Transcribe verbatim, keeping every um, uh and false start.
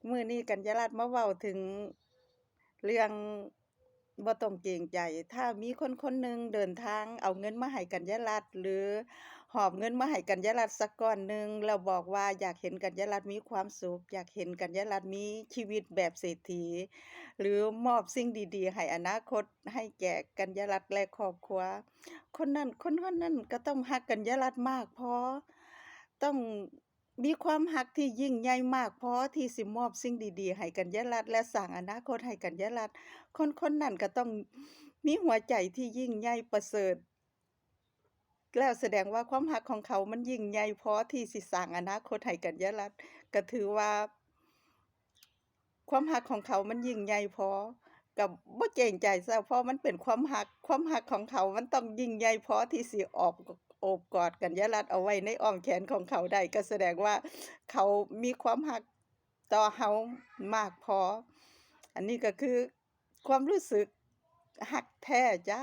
มื้อนี้กัญญารัตน์มาเว้าถึงเรื่องบ่ต้องเกรงใจ ถ้ามีคนคนหนึ่งเดินทางเอาเงินมาให้กัญญารัตน์ หรือหอบเงินมาให้กัญญารัตน์สักก้อนหนึ่ง แล้วบอกว่าอยากเห็นกัญญารัตน์มีความสุข อยากเห็นกัญญารัตน์มีชีวิตแบบเศรษฐี หรือมอบสิ่งดีๆ ให้อนาคต ให้แก่กัญญารัตน์และครอบครัว คนนั้น คนคนนั้นก็ต้องฮักกัญญารัตน์มากพอ ต้องมีความฮักที่ยิ่งใหญ่มากพอที่สิมอบสิ่งดีๆ ให้กัญญารัตน์ และสร้างอนาคตให้กัญญารัตน์ คนคนนั้นก็ต้องมีหัวใจที่ยิ่งใหญ่ประเสริฐ แล้วแสดงว่าความฮักของเขามันยิ่งใหญ่พอที่สิสร้างอนาคตให้กัญญารัตน์ ก็ถือว่า ความฮักของเขามันยิ่งใหญ่พอ ก็บ่เกรงใจซะ เพราะมันเป็นความฮัก ความฮักของเขามันต้องยิ่งใหญ่พอที่สิออบ โอบกอดกัญญารัตน์เอาไว้ในอ้อมแขนของเขาได้ ก็แสดงว่าเขามีความฮักต่อเฮามากพอ อันนี้ก็คือความรู้สึกฮักแท้จ้า